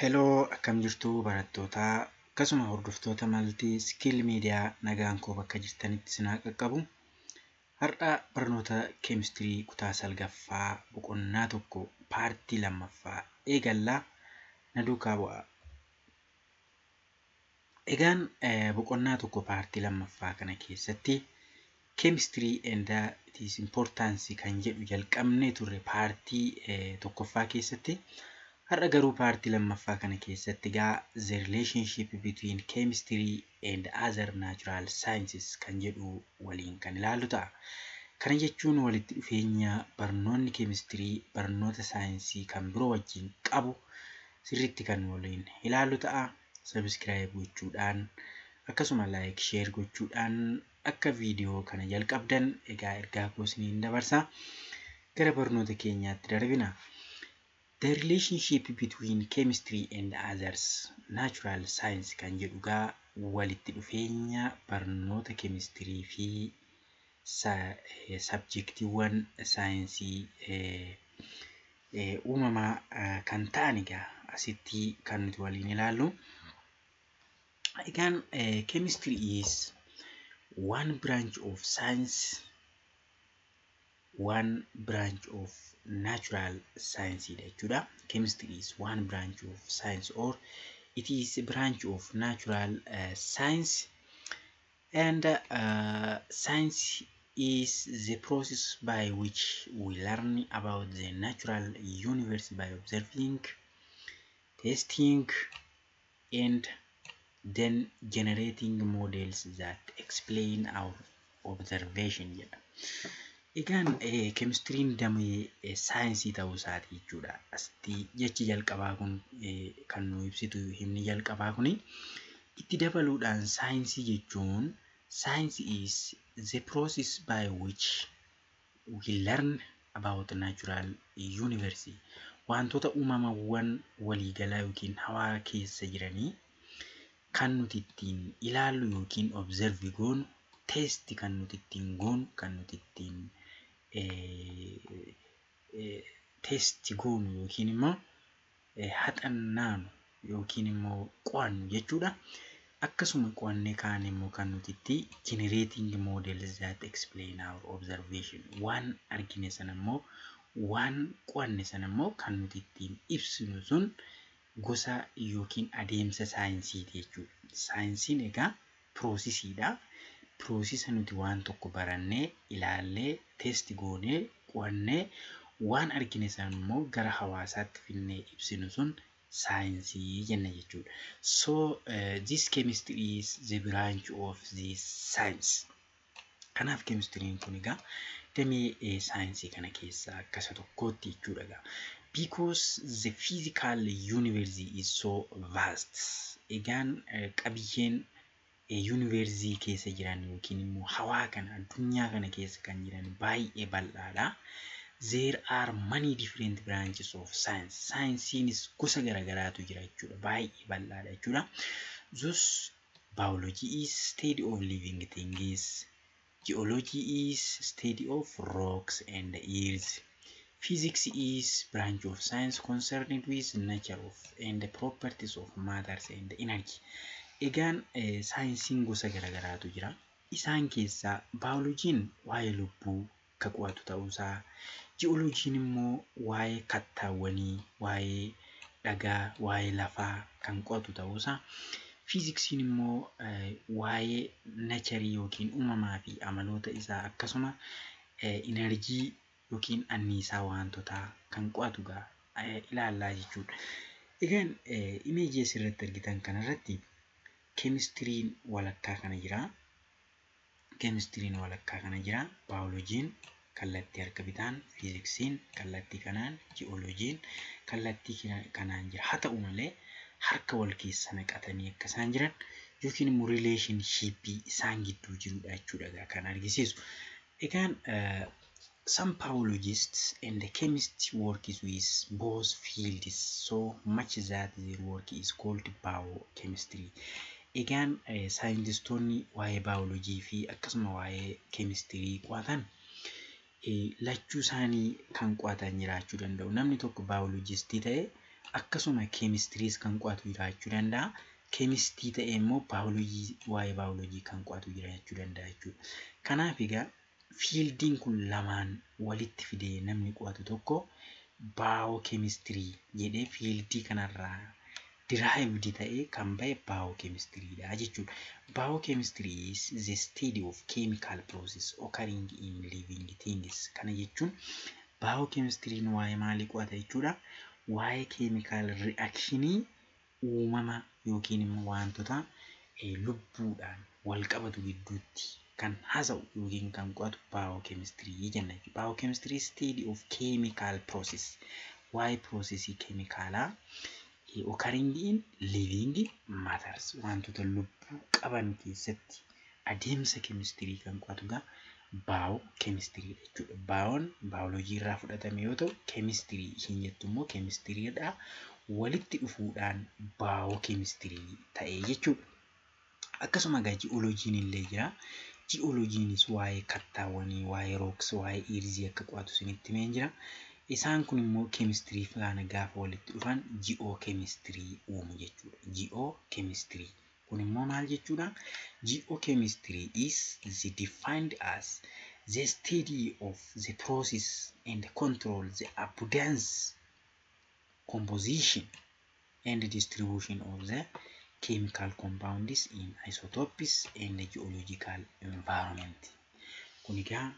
Hello, akkam jirtu barattoota, akkasuma hordoftoota Multi Skill Media? Nagaan koo bakka jirtanitti isin haa qaqqabu. Har'a barnoota keemistirii kutaa 9ffaa boqonnaa 1 paartii 2ffaa eegallaa, na duukaa bu'aa. Egaan boqonnaa 1 paartii 2ffaa kana keessatti "Chemistry and its importance" kan jedhu jalqabnee turre paartii 1ffaa keessatti. Har'a garuu paartii 2ffaa kana keessatti egaa "The relationship between chemistry and other natural sciences" kan jedhu waliin kan ilaallu ta'a. Kana jechuun walitti dhufeenya barnoonni keemistirii barnoota saayinsii kan biroo wajjin qabu sirriitti kan waliin ilaallu ta'a. Subscribe gochuudhaan, akkasuma like, share gochuudhaan akka viidiyoo kana jalqabdan egaa ergaa koo isiniin dabarsa. Gara barnoota keenyaatti darbina. "The relationship between chemistry and others natural science" kan jedhu gaa walitti dhufeenya barnoota keemistirii fi sabjektiiwwan saayinsii uumamaa kan ta'an egaa asitti kan nuti waliin ilaallu. Egaan chemistry is one branch of science, one branch of natural science dha jechuudha. Chemistry is one branch of science or it is a branch of natural science, and science is the process by which we learn about the natural universe by observing, testing and then generating models that explain our observation jedha. Egaan keemistiriin damee saayinsii ta'uu isaati jechuudha. Asitti jechi jalqabaa kun kan nu ibsitu, himni jalqabaa kuni itti dabaluudhaan, saayinsii jechuun science is the process by which we learn about natural universe. Wantoota uumamawwan waliigalaa yookiin hawaa keessa jiranii kan nuti ittiin ilaallu yookiin observe goonu, test kan nuti ittiin goonu, kan nuti ittiin test goonu yookiin immoo haxannaanu yookiin immoo qo'annu jechuudha. Akkasuma qo'annee kaan immoo kan nuti itti generating models that explain our observation, waan argine sana immoo, waan qo'anne sana immoo kan nuti ittiin ibsinu sun gosa yookiin adeemsa saayinsiiti jechuudha. Saayinsiin egaa processiidha. Processa nuti waan tokko barannee, ilaallee, test goonee, qo'annee, waan argine sana immoo gara hawaasaatti finnee ibsinu sun saayinsii jenna jechuudha. So this chemistry is the branch of this science. Kanaaf keemistiriin kun egaa damee saayinsii kana keessaa akka isa tokkootti jechuudha egaa. Because the physical universe is so vast. Egaan qabiyyeen yuuniversii keessa jiran yookiin immoo hawaa kana, addunyaa kana keessa kan jiran baay'ee bal'aadha. There are many different branches of science. Saayinsiinis gosa garaagaraatu jira jechuudha. Baay'ee bal'aadha jechuudha. Thus biology is study of living things. Geology is study of rocks and earth. Physics is branch of science concerned with nature of and the properties of matters and energy. Egaan saayinsiin gosa garaagaraatu jira. Isaan keessaa baayoloojiin waa'ee lubbuu akka qo'atu ta'uusaa, ji'ooloojiin immoo waa'ee kattaawwanii, waa'ee dhagaa, waa'ee lafaa kan qo'atu ta'uusaa, fiiziksiin immoo waa'ee naturii yookiin uumamaa fi amaloota isaa, akkasuma enerjii yookiin anniisaa wantootaa kan qo'atu ilaallaa jechuudha. Egaan imeejii asirratti argitan kanarratti keemistiriin walakkaa kana jira. Keemistiriin walakkaa kana jira. Baayoloojiin kallattii harka bitaan, fiiziksiin kallattii kanaan, ji'ooloojiin kallattii kanaan jira. Haa ta'u malee harka wal keessa naqatanii akka isaan jiran yookiin immoo relationshipii isaan gidduu jirudha jechuudha kan argisiisu. Egaan some biologists and the chemists work with both fields so much that their work is called biochemistry. Egaan saayintistoonni waa'ee baayoloojii fi akkasuma waa'ee keemistirii qo'atan lachuu isaanii kan qo'atan jiraachuu danda'u. Namni tokko baayoloojistii ta'ee Akkasuma keemistiriis kan qo'atu jiraachuu danda'a. Keemistii ta'ee immoo baayoloojii, waa'ee baayoloojii kan qo'atu jiraachuu danda'a jechuudha. Kanaaf egaa fieldiin kun lamaan walitti fidee namni qo'atu tokko baayookeemistirii jedhee fieldii kanarraa derived ta'ee kan bahe baayookeemistiriidha jechuudha. Biochemistry is the study of chemical process occurring in living things. Kana jechuun baayookeemistiriin waa'ee maalii qo'ata jechuudha? Waa'ee chemical reactionii uumama yookiin immoo wantoota lubbuudhaan wal qabatu gidduutti kan haasa'u yookiin kan qo'atu baayookeemistirii jenna jechuudha. Biochemistry study of chemical process, waa'ee processii keemikaalaa occurring in living matters, wantoota lubbuu qaban keessatti adeemsa keemistirii kan qo'atu egaa baayookeemistiriidha jechuudha. Baayoon baayoloojii irraa fudhatame yoo ta'u, keemistirii isheen jettu immoo keemistiriidha. Walitti dhufuudhaan baayookeemistirii ta'e jechuudha. Akkasuma egaa ji'ooloojiin illee jira. Ji'ooloojiinis waa'ee kattaawwanii, waa'ee rocks, waa'ee earthii akka qo'atu isinitti himeen jira. Isaan kun immoo keemistirii faana gaafa walitti dhufan ji'oo keemistirii uumu jechuudha. Ji'oo keemistirii. Kun immoo maal jechuudha? Geochemistry is the defined as the study of the process and control the abundance, composition and distribution of the chemical compounds in isotopes and geological environment. Kun egaa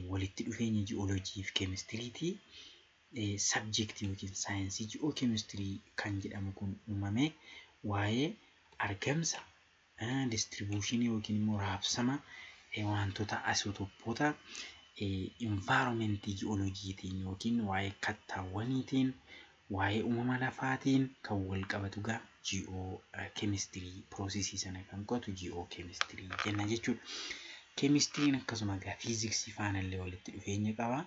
walitti dhufeenya ji'oolojii fi keemistiriiti. Subjectii yookiin saayinsii ji'ookeemistirii kan jedhamu kun uumame waa'ee argamsa, distributionii yookiin immoo raabsama wantoota isotoppoota environmentii ji'ooloojiitiin yookiin waa'ee kattaawwaniitiin, waa'ee uumama lafaatiin kan wal qabatu egaa ji'ookeemistirii, processii sana kan qo'atu ji'ookeemistirii jenna jechuudha. Keemistiriin akkasuma egaa fiiziksii faana illee walitti dhufeenya qaba.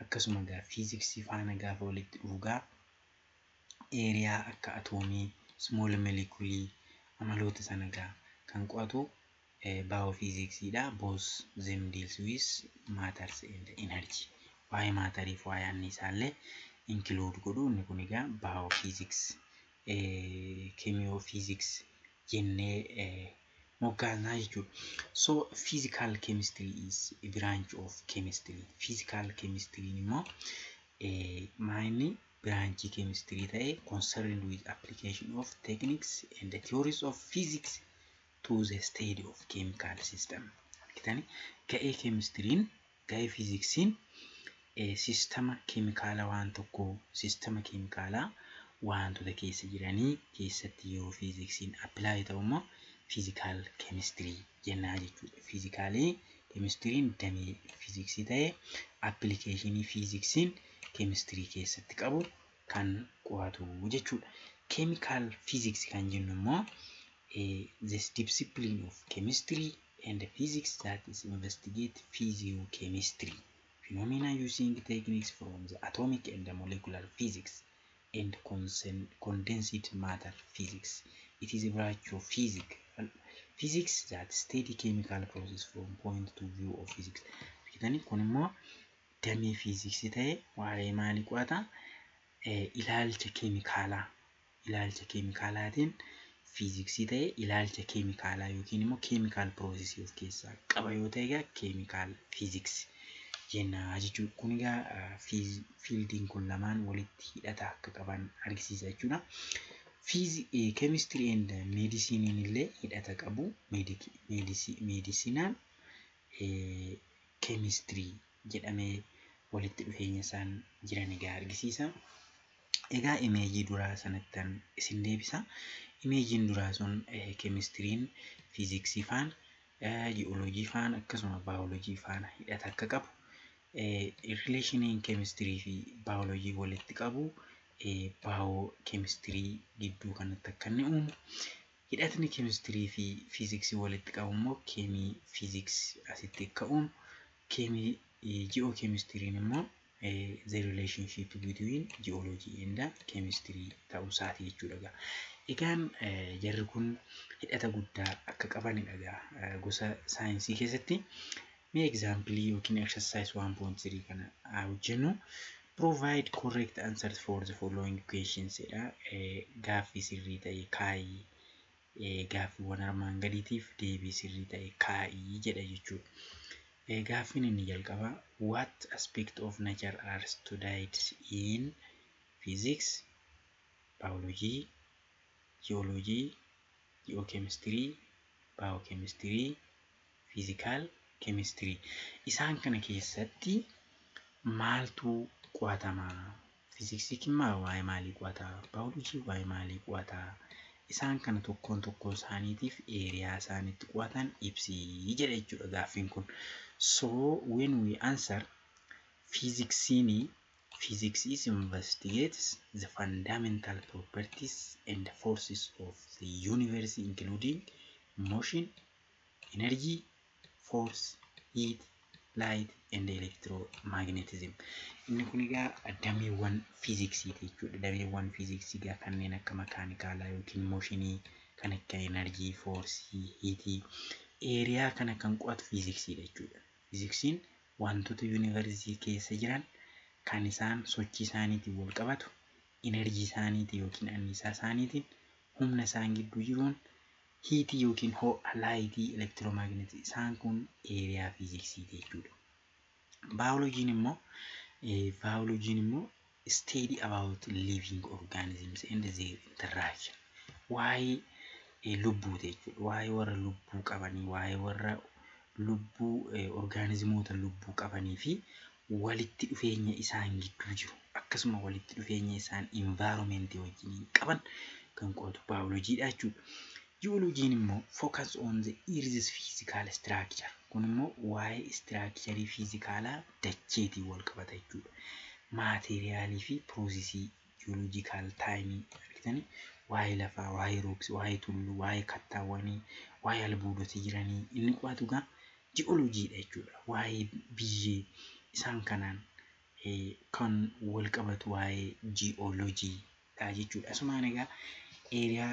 Akkasuma egaa fiiziksii faana gaafa walitti dhufu egaa area akka atoomii, small moleculeii, amaloota sana egaa kan qo'atu baayoofiiziksiidha. Both them deals with matters and energy. Waa'ee matterii fi waa'ee anniisaa illee include godhu. Inni kun egaa biophysics, chemiophysics jennee moggaasnaa jechuudha. So physical chemistry is a branch of chemistry. Physical chemistry immoo maayinni branchii chemistry ta'ee concerned with application of techniques and the theories of physics to the study of chemical system. Argitanii, ga'ee keemistiriin, ga'ee fiiziksiin systema keemikaalaa waan tokkoo, systema keemikaalaa wantoota keessa jiranii keessatti yeroo fiiziksiin apply ta'u immoo physical chemistry jennaa jechuudha. Physicalii keemistiriin damee fiiziksii ta'ee applicationii fiiziksiin keemistirii keessatti qabu kan qo'atu jechuudha. Chemical physics kan jennu immoo this discipline of chemistry and physics that is investigate physiochemistry phenomena using techniques from the atomic and the molecular physics and condensed matter physics. It is a branch of physics that study chemical process from point of view of physics. Argitanii, kun immoo damee fiiziksii ta'ee waa'ee maalii qo'ata? Ilaalcha keemikaalaa, ilaalcha keemikaalaatiin fiiziksii ta'ee ilaalcha keemikaalaa yookiin immoo chemical processii of keessaa qaba yoo ta'e egaa chemical physics jenna jechuudha. Kun egaa fieldiin kun lamaan walitti hidhata akka qaban argisiisa jechuudha. Chemistry and meedisinii illee hidhata qabu. Meedisinaan keemistirii jedhamee walitti dhufeenya isaan jiran egaa argisiisa. Egaa imageii duraa sanattan isin deebisa. Imageiin duraa sun keemistiriin fiiziksii faana, ji'ooloojii faana, akkasuma baayoloojii faana hidhata akka qabu, relationiin keemistirii fi baayoloojii walitti qabu baayoo keemistirii gidduu kanatti akka inni uumu, hidhatni keemistirii fi fiiziksii walitti qabu immoo keemii fiiziksii asitti akka uumu, keemii ji'oo keemistiriin immoo the relationship between geology and chemistry ta'uu isaati jechuudha. Egaan jarri kun hidhata guddaa akka qabanidha egaa gosa saayinsii keessatti. Mee exampleii yookiin exercise 1.3 kana haa hojjennu. Provide correct answers for the following questions jedha. Gaaffii sirrii ta'e kaa'ii. Gaaffiiwwan armaan gadiitiif deebii sirrii ta'e kaa'ii jedha jechuudha. Gaaffiin inni jalqabaa, what aspect of nature are studied in physics, biology, geology, geochemistry, biochemistry, physical chemistry? Isaan kana keessatti maaltu qo'atama? Fiiziksii waa'ee maalii qo'ata? Baayoloojii waa'ee maalii qo'ata? Isaan kana tokkoon tokkoo isaaniitiif area isaan itti qo'atan ibsii jedha jechuudha gaaffiin kun. So when we answer, physicsini, physics is investigates the fundamental properties and forces of the universe, including motion, energy, force, heat, light and electromagnetism. Inni kun egaa dameewwan fiiziksiiti jechuudha. Dameewwan fiiziksii egaa kanneen akka makaanikaalaa yookiin motionii, kan akka energy, forceii, heatii, area kana kan qo'atu fiiziksiidha jechuudha. Fiiziksiin wantoota yuunivarsiitii keessa jiran kan isaan sochii isaaniitiin wal qabatu, energy isaaniitiin yookiin anniisaa isaaniitiin, humna isaan gidduu jiruun, heatii yookiin ho'a, lightii, electromagnetii, isaan kun area fiiziksiiti jechuudha. Baayoloojiin immoo study about living organisms and their interaction. Waa'ee lubbuuti jechuudha. Waa'ee warra lubbuu qabanii, waa'ee warra lubbuu, orgaanizimoota lubbuu qabanii fi walitti dhufeenya isaan gidduu jiru, akkasuma walitti dhufeenya isaan environmentii wajjiniin qaban kan qo'atu baayoloojiidha jechuudha. Ji'ooloojiin immoo focus on the earth's physical structure. Kun immoo waa'ee structurii fiizikaalaa dacheetiin wal qabata jechuudha. Materialii fi processii geological timeii argitanii, waa'ee lafaa, waa'ee rocks, waa'ee tulluu, waa'ee kattaawwanii, waa'ee albuudota jiranii inni qo'atu egaa ji'ooloojiidha jechuudha. Waa'ee biyyee isaan kanaan kan wal qabatu waa'ee ji'ooloojiidha jechuudha. Asumaan egaa area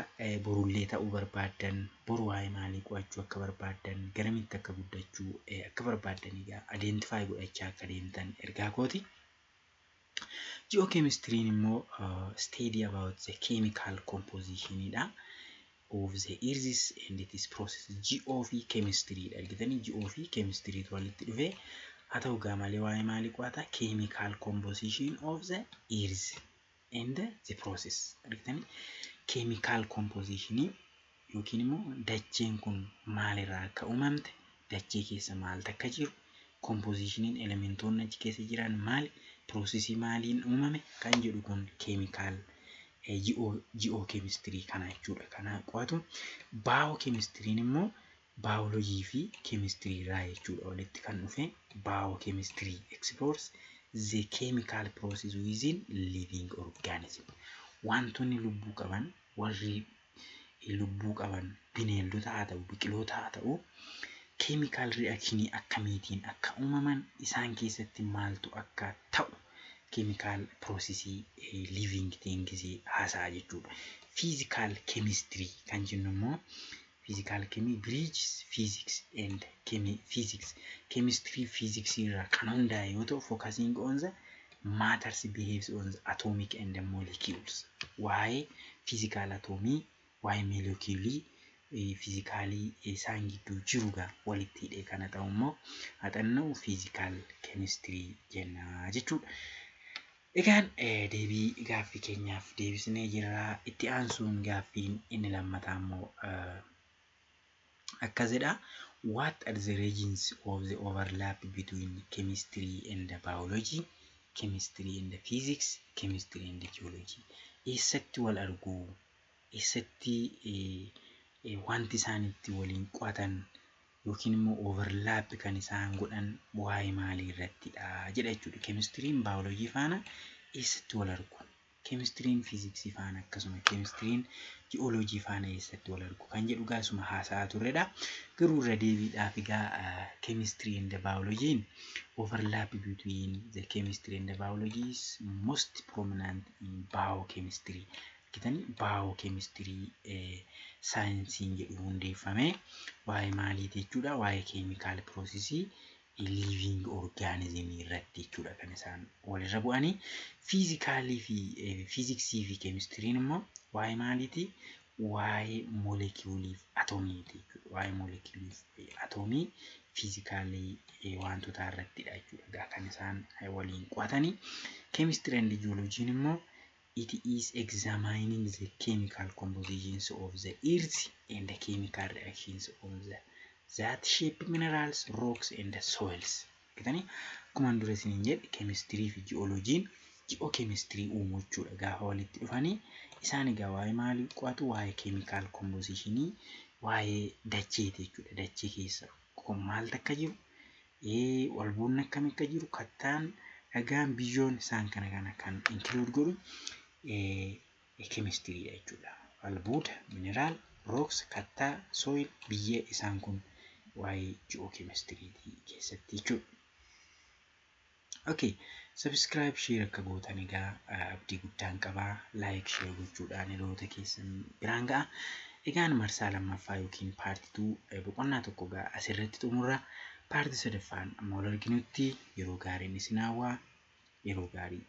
borullee ta'uu barbaaddan, boru waa'ee maalii qo'achuu akka barbaaddan, garamitti akka guddachuu akka barbaaddan egaa identify godhachaa akka deemtan ergaa kooti. Ji'ookeemistiriin immoo study about the chemical compositionidha of the earth and its process. Ji'oo fi keemistiriidha, argitanii, ji'oo fi keemistiriitu walitti dhufee. Haa ta'u gaa malee waa'ee maalii qo'ata? Chemical composition of the earth and the process, argitanii, chemical compositionii yookiin immoo dacheen kun maalirraa akka uumamte, dachee keessa maaltu akka jiru, compositioniin elementoonni achi keessa jiran maali, processii maaliin uumame kan jedhu kun chemical ji'oo keemistirii kana jechuudha. Kana qo'atu. Baayoo keemistiriin immoo baayoloojii fi keemistirii irraa jechuudha walitti kan dhufe. Biochemistry explores the chemical process within living organism. Wantoonni lubbuu qaban, warri lubbuu qaban, bineeldota haa ta'u, biqiloota haa ta'u, chemical reactionii akkamiitiin akka uumaman, isaan keessatti maaltu akka ta'u, chemical processii living things haasa'a jechuudha. Physical chemistry kan jennu immoo, physical chemistry bridges physics and physics, chemistry physics irraa kan hundaa'e yoo ta'u, focusing on the matters behaves on the atomic and the molecules. Waa'ee physical atomii, waa'ee moleculeii fiizikaalii isaan gidduu jiru gaa walitti hidhee kana ta'u immoo haxanna'u physical chemistry jenna jechuudha. Egaan deebii gaaffii keenyaaf deebisnee jirra. Itti aansuun gaaffiin inni lammataa immoo akkas jedha. What are the regions of the overlap between chemistry and biology, chemistry and physics, chemistry and geology? Eessatti wal argu? Eessatti wanti isaan itti waliin qo'atan yookiin immoo overlap kan isaan godhan waa'ee maalii irrattidha jedha jechuudha. Keemistiriin baayoloojii faana eessatti wal argu? Keemistiriin fiiziksii faana, akkasuma keemistiriin ji'ooloojii faana eessatti wal argu kan jedhu gaasuma haasa'aa turredha. Garuu irra deebiidhaaf egaa, chemistry and biology'n, overlap between the chemistry and the biology is most prominent in biochemistry. Argitanii, biochemistry saayinsiin jedhu hundeeffame waa'ee maaliiti jechuudha? Waa'ee chemical processii Living organism irratti jechuudha kan isaan walirra bu'anii. Fiizikaalii fi fiiziksii fi keemistiriin immoo waa'ee maaliiti? Waa'ee moolekiyuulii fi atoomiiti jechuudha. Waa'ee moolekiyuulii fi atoomii fiizikaalii wantoota irrattidha jechuudha kan isaan waliin qo'atanii. Chemistry and geology immoo it is examining the chemical compositions of the earth and the chemical reactions of the that shape minerals, rocks and soils. Argitanii, akkuma dura isiniin jedhe, keemistirii fi ji'ooloojiin ji'ookeemistirii uumuu jechuudha gaafa walitti dhufanii. Isaan egaa waa'ee maalii qo'atu? Waa'ee chemical compositionii, waa'ee dacheeti jechuudha. Dachee keessa maaltu akka jiru, albuudni akkamii akka jiru, kattaan, dhagaan, biyyoon, isaan kana kan include godhu keemistiriidha jechuudha. Albuuda, mineral, rocks, kattaa, soil, biyyee, isaan kun waa'ee ji'ookeemistiriitii keessatti jechuudha. Okay, subscribe, share akka gootan egaa abdii guddaan qabaa. Like, share gochuudhaan hiriyoota keessan biraan ga'a. Egaan marsaa lammaffaa yookiin part 2 boqonnaa 1 egaa asirratti xumurra. Part sadaffaan amma wal arginutti yeroo gaariin isin hawwaa. Yeroo gaarii.